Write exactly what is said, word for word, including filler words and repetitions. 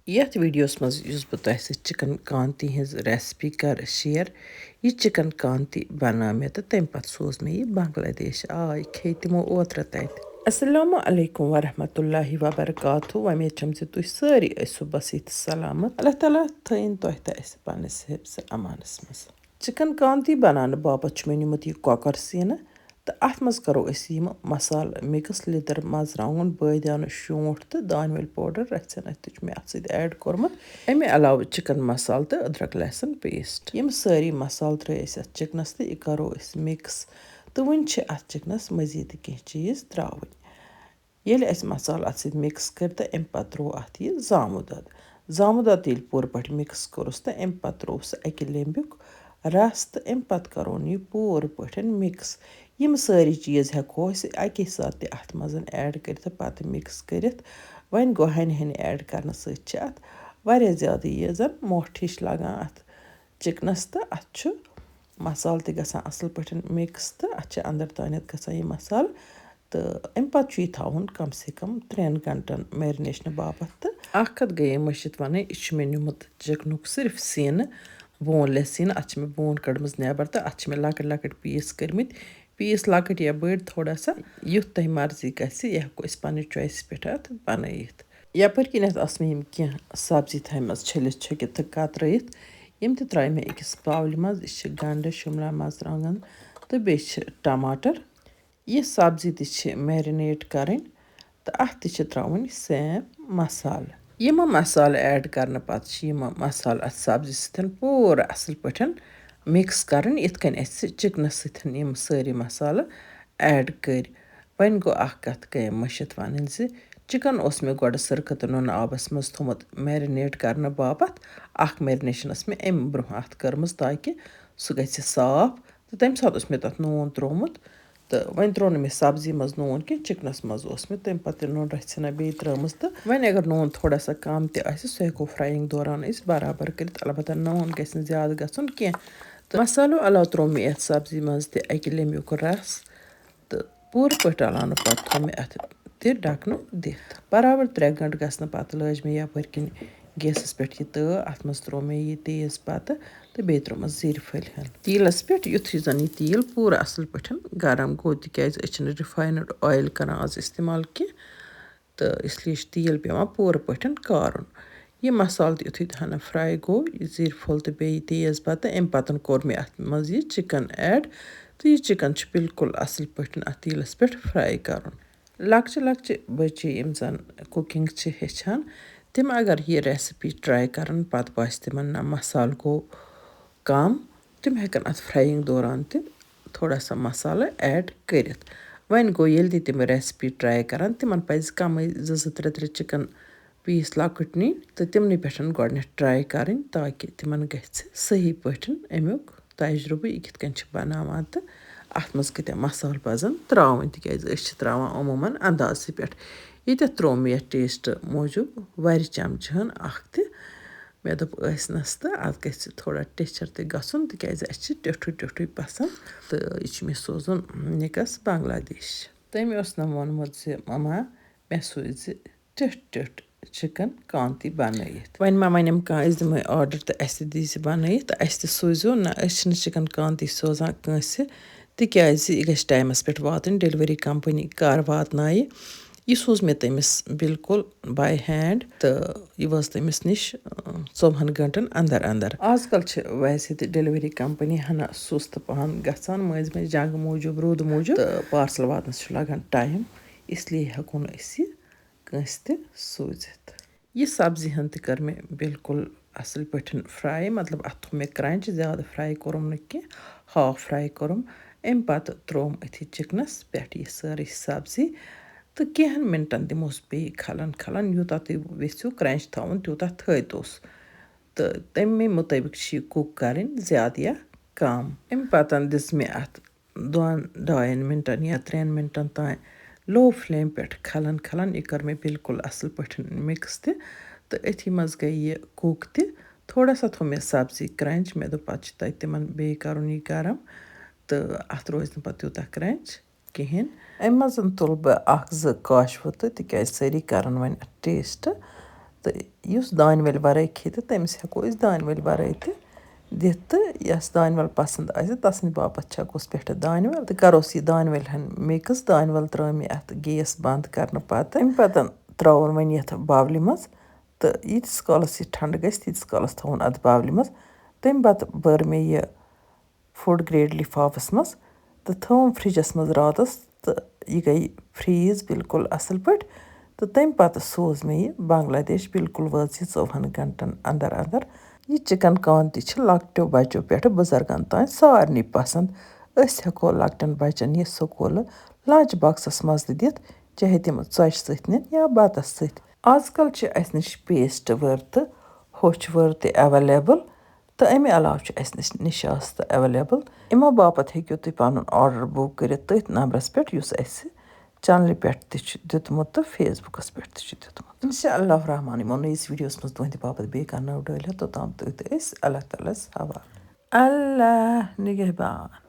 یتھ ویڈیوس منٛز یُس بہٕ تۄہہِ سۭتۍ چکن کانتی ہٕنٛز recipe کرٕ share، یہِ چکن کانتی بنٲو مےٚ تہٕ تمہِ پتہٕ سوز مےٚ یہِ بنگلہ دیش۔ آ، یہِ کھیٚیہِ تِمو اوترٕ تتہِ۔ السلام علیکم ورحمۃ اللہ وبرکاتہ۔ وۄمید چھم زِ تُہۍ سٲری ٲسِو بصیت سلامت۔ اللہ تعالیٰ تھٲیِن تۄہہِ تہٕ اسہِ پننِس حفظ امانس منٛز۔ چکن کانتی بناونہٕ باپتھ چھُ مےٚ نیومُت یہِ کۄکر سیٖنہٕ۔ تہٕ اَتھ منٛز کَرو أسۍ یِم مصالہٕ mix، لیٚدٕر، مَرژٕوانٛگُن، بٲدیانہٕ، شونٛٹھ تہٕ دانہِ وَل powder۔ رَژھِ ہنا تہِ چھُ مےٚ اَتھ سۭتۍ add کوٚرمُت۔ اَمہِ علاوٕ چِکَن مصالہٕ تہٕ أدرَک لہسن paste۔ یِم سٲری مصالہٕ ترٛٲے أسۍ اَتھ چِکنَس تہٕ یہِ کَرو أسۍ mix۔ تہٕ وٕنہِ چھِ اَتھ چِکنَس مٔزیٖد تہِ کینٛہہ چیٖز ترٛاوٕنۍ۔ ییٚلہِ اَسہِ مصالہٕ اَتھ سۭتۍ mix کٔرۍ تہٕ اَمہِ پَتہٕ ترٛوو اَتھ یہِ زامُت دۄد۔ زامُت دۄد تہٕ ییٚلہِ پوٗرٕ پٲٹھۍ mix کوٚرُس تہٕ اَمہِ پَتہٕ ترٛوو سُہ اَکہِ لیٚمبیُک رَس تہٕ اَمہِ پَتہٕ کَرون یہِ پوٗرٕ پٲٹھۍ mix۔ یِم سٲری چیٖز ہٮ۪کو أسۍ اَکے ساتہٕ تہِ اَتھ منٛز add کٔرِتھ تہٕ پَتہٕ mix کٔرِتھ۔ وۄنۍ گوٚو ہَنہِ ہَنہِ add کَرنہٕ سۭتۍ چھِ اَتھ واریاہ زیادٕ یہِ زَن مۄٹھ ہِش لَگان اَتھ چِکنَس تہٕ اَتھ چھُ مصالہٕ تہِ گژھان اَصٕل پٲٹھۍ mix تہٕ اَتھ چھِ اَندَر تانٮ۪تھ گژھان یہِ مصالہٕ۔ تہٕ اَمہِ پَتہٕ چھُ یہِ تھاوُن کم سے کم ترٛٮ۪ن گھنٹَن marination باپتھ۔ تہٕ اَکھ کَتھ گٔیے مٔشِتھ وَنٕنۍ، یہِ چھُ مےٚ نیوٗمُت چِکنُک صرف سیٖنہٕ، boneless سیٖنہٕ۔ اَتھ چھِ مےٚ bone کٔڑمٕژ نٮ۪بَر تہٕ اَتھ چھِ مےٚ لۄکٕٹۍ لۄکٕٹۍ piece کٔرمٕتۍ۔ Piece لۄکٕٹۍ یا بٔڑۍ تھوڑا سا، یُتھ تۄہہِ مرضی گژھِ، یہِ ہٮ۪کو أسۍ پنٛنہِ choice پٮ۪ٹھ اَتھ بَنٲیِتھ۔ یَپٲرۍ کِنٮ۪تھ آسہٕ مےٚ یِم کینٛہہ سبزی تھایمَژٕ چھٔلِتھ چھُکِتھ تہٕ کترٲیِتھ۔ یِم تہِ ترٛایہِ مےٚ أکِس bowlہِ منٛز۔ یہِ چھِ گنٛڈٕ، شُملا مرژٕوانٛگن تہٕ بیٚیہِ چھِ ٹماٹر۔ یہِ سبزی تہِ چھِ marinate کَرٕنۍ تہٕ اَتھ تہِ چھِ ترٛاوٕنۍ same مصالہٕ۔ یِم مصالہٕ add کرنہٕ پتہٕ چھِ یِم مصالہٕ اَتھ سبزی سۭتۍ پوٗرٕ اَصٕل پٲٹھۍ mix کَرٕنۍ، یِتھ کٔنۍ اَسہِ چِکنَس سۭتۍ یِم سٲری مصالہٕ add کٔرۍ۔ وۄنۍ گوٚو اَکھ کَتھ گٔیَم مٔشِتھ وَنٕنۍ زِ چِکَن اوس مےٚ گۄڈٕ سِرکہٕ تہٕ نُنہٕ آبَس منٛز تھوٚمُت marinate کرنہٕ باپتھ۔ اَکھ marination ٲس مےٚ اَمہِ برٛونٛہہ اَتھ کٔرمٕژ تاکہِ سُہ گژھِ صاف، تہٕ تَمہِ ساتہٕ اوس مےٚ تَتھ نوٗن ترٛوومُت۔ تہٕ وۄنۍ ترٛوو نہٕ مےٚ سبزی منٛز نوٗن کینٛہہ، چِکنَس منٛز اوس مےٚ تَمہِ پَتہٕ تہِ نُن رَژھِ ہنا بیٚیہِ ترٛٲومٕژ۔ تہٕ وۄنۍ اگر نوٗن تھوڑا سا کَم تہِ آسہِ، سُہ ہٮ۪کو frying دوران أسۍ برابر کٔرِتھ۔ البتہ نوٗن گژھِ نہٕ زیادٕ گژھُن کینٛہہ۔ تہٕ مصالو علاوٕ ترٛوو مےٚ یَتھ سبزی منٛز تہِ اَکہِ لیٚمبیُک رَس۔ تہٕ پوٗرٕ پٲٹھۍ رلاونہٕ پَتہٕ تھوٚو مےٚ اَتھ تہِ ڈَکھنہٕ دِتھ۔ برابر ترٛےٚ گھنٹہٕ گژھنہٕ پَتہٕ لٲج مےٚ یَپٲرۍ کِنۍ gasس پٮ۪ٹھ یہِ تٲو۔ اَتھ منٛز ترٛوو مےٚ یہِ تیز پَتہٕ تہٕ بیٚیہِ ترٛوومَس زِرِ پھٔلۍ ہن۔ تیٖلَس پٮ۪ٹھ یُتھُے زَن یہِ تیٖل پوٗرٕ اَصٕل پٲٹھۍ گرم گوٚو، تِکیٛازِ أسۍ چھِنہٕ refined oil کران آز استعمال کینٛہہ، تہٕ اس لیے چھُ تیٖل پٮ۪وان پوٗرٕ پٲٹھۍ کارُن۔ یہِ مصالہٕ تہِ یُتھُے ہنا fry گوٚو، یہِ زِرِ پھوٚل تہٕ بیٚیہِ تیز پَتہٕ، اَمہِ پَتہٕ کوٚر مےٚ اَتھ منٛز یہِ چِکَن add، تہٕ یہِ چِکَن چھُ بالکل اَصٕل پٲٹھۍ اَتھ تیٖلَس پٮ۪ٹھ fry کَرُن۔ لۄکچہِ لۄکچہِ بٔچی یِم زَن cooking چھِ ہیٚچھان، تِم اگر یہِ recipe try کَرَن، پَتہٕ باسہِ تِمَن نہ مصالہٕ گوٚو کَم، تِم ہٮ۪کَن اَتھ frying دوران تہِ تھوڑا سا مصالہٕ add کٔرِتھ۔ وۄنۍ گوٚو، ییٚلہِ تہِ تِم recipe try کَرَن، تِمَن پَزِ کَمٕے زٕ زٕ ترٛےٚ ترٛےٚ چِکَن piece لۄکٕٹۍ نِنۍ تہٕ تِمنٕے پٮ۪ٹھ گۄڈٕنٮ۪تھ try کَرٕنۍ، تاکہِ تِمَن گژھِ صحیح پٲٹھۍ اَمیُک تجرُبہٕ، یہِ کِتھ کٔنۍ چھِ بَناوان تہٕ اَتھ منٛز کۭتیٛاہ مصالہٕ پَزَن ترٛاوٕنۍ، تِکیٛازِ أسۍ چھِ ترٛاوان عموٗماً اندازسٕے پٮ۪ٹھ۔ ییٚتٮ۪تھ ترٛوو مےٚ یَتھ taste موٗجوٗب وَرِ چمچہٕ ہن اَکھ تہِ۔ مےٚ دوٚپ ٲسۍ نَس تہٕ اَتھ گژھِ تھوڑا ٹیچھر تہِ گژھُن، تِکیٛازِ اَسہِ چھِ ٹیوٚٹھُے ٹیوٚٹھُے پَسنٛد۔ تہٕ یہِ چھُ مےٚ سوزُن نِکَس بنگلہ دیش۔ تٔمۍ اوس نہٕ ووٚنمُت زِ مما، مےٚ سوٗزِ ٹیوٚٹھ ٹیوٚٹھ چِکَن کانتی بنٲیِتھ۔ وۄنۍ ما وَنٮ۪م کانٛہہ، أسۍ دِمہٕ order تہٕ اَسہِ تہِ دیٖزِ بنٲیِتھ تہٕ اَسہِ تہِ سوٗزِو۔ نہ، أسۍ چھِنہٕ چِکَن کانتی سوزان کٲنٛسہِ، تِکیٛازِ یہِ گژھِ ٹایمَس پٮ۪ٹھ واتٕنۍ۔ Delivery company کَر واتنایہِ؟ یہِ سوٗز مےٚ تٔمِس بالکل by hand تہٕ یہِ وٲژ تٔمِس نِش، اۭں، ژوٚوُہَن گٲنٛٹَن اندر اندر۔ آز کل چھِ ویسے تہِ delivery company ہنا سُست پہن گژھان، مٔنٛزۍ مٔنٛزۍ جنگہٕ موٗجوٗب، روٗدٕ موٗجوٗب، تہٕ parcel واتنَس چھُ لگان time، اس لیے ہٮ۪کو نہٕ أسۍ یہِ کٲنٛسہِ تہِ سوٗزِتھ۔ یہِ سبزی ہن تہِ کٔر مےٚ بالکل اصل پٲٹھۍ fry، مطلب، اتھ تھوٚو مےٚ crunch، زیادٕ fry کوٚرُم نہٕ کینٛہہ، half fry کوٚرُم۔ امہِ پتہٕ ترٛووُم أتھی چِکنس پٮ۪ٹھ یہِ سٲرٕے سبزی تہٕ کینٛہن منٹن دِموس بیٚیہِ کھلن کھلن، یوٗتاہ تُہۍ یژھِو crunch تھاوُن، تیوٗتاہ تھٲوتوس۔ تہٕ تمے مطٲبق چھِ یہِ cook کرٕنۍ، زیادٕ یا کم۔ امہِ پتہٕ دِژ مےٚ اتھ دۄن ڈاین منٹن یا ترٛٮ۪ن منٹن تام low flame پٮ۪ٹھ کھلن کھلن۔ یہِ کٔر مےٚ بالکل اصل پٲٹھۍ mix تہِ، تہٕ أتھی منٛز گٔے یہِ cook تہِ۔ تھوڑا سا تھوٚو مےٚ سبزی crunch، مےٚ دوٚپ پتہٕ چھُ تۄہہِ تِمن بیٚیہِ کرُن یہِ گرم، تہٕ اتھ روزِ نہٕ پتہٕ تیوٗتاہ crunch کِہیٖنۍ۔ امہِ منٛز تُل بہٕ اکھ زٕ کاشوٕ تہٕ، تِکیٛازِ سٲری کرن وۄنۍ اتھ taste۔ تہٕ یُس دانہِ وَلہِ وَرٲے کھیٚیہِ تہٕ تٔمِس ہٮ۪کو أسۍ دانہِ وَلہِ وَرٲے تہِ دِتھ، تہٕ یَس دانہِ وَل پَسنٛد آسہِ تَسٕنٛدِ باپَتھ چھَکوس پٮ۪ٹھٕ دانہِ وَل تہٕ کَروس یہِ دانہِ وَلہِ ہن mix۔ دانہِ وَل ترٛٲو مےٚ اَتھ gas بنٛد کَرنہٕ پَتہٕ۔ اَمہِ پَتہٕ ترٛاوُن وۄنۍ یَتھ باولہِ منٛز، تہٕ ییٖتِس کالَس یہِ ٹھنٛڈٕ گژھِ تیٖتِس کالَس تھاوُن اَتھ باولہِ منٛز۔ تَمہِ پَتہٕ بٔر مےٚ یہِ food grade لِفافَس منٛز تہٕ تھٲوٕم فرٛجَس منٛز راتَس، تہٕ یہِ گٔے freeze بالکل اَصٕل پٲٹھۍ۔ تہٕ تَمہِ پَتہٕ سوز مےٚ یہِ بنگلہ دیش بالکل وٲژ یہِ ژوٚوُہَن گھنٹَن اندر اندر۔ یہِ chicken corn تہِ چھِ لۄکٹیو بَچو پٮ۪ٹھٕ بُزرگَن تام سارنٕے پَسنٛد۔ أسۍ ہٮ۪کو لۄکٹٮ۪ن بَچَن یہِ سکوٗلہٕ lunch boxَس منٛز تہِ دِتھ، چاہے تِم ژۄچہِ سۭتۍ نِن یا بَتَس سۭتۍ۔ آز کل چھِ اَسہِ نِش paste وٲر تہٕ ہوٚچھ وٲر تہِ available، تہٕ اَمہِ علاوٕ چھُ اَسہِ نِش نِشاستہٕ available۔ یِمو باپتھ ہیٚکِو تُہۍ پَنُن order book کٔرِتھ تٔتھۍ نمبرَس پٮ۪ٹھ، یُس اَسہِ channelہِ پٮ۪ٹھ تہِ چھُ دیُتمُت تہٕ Facebookَس پٮ۪ٹھ تہِ چھُ دیُتمُت۔ انشاء اللہ الرحمن یِمو نٔیِس videoَس منٛز تُہٕنٛدِ باپتھ بیٚیہِ کانٛہہ نٔو ڈٲلۍ ہٮ۪تھ، توٚتام تُہۍ تہٕ أسۍ اللہ تعالیٰ ہَس حوالہٕ۔ اللہ نگہبان۔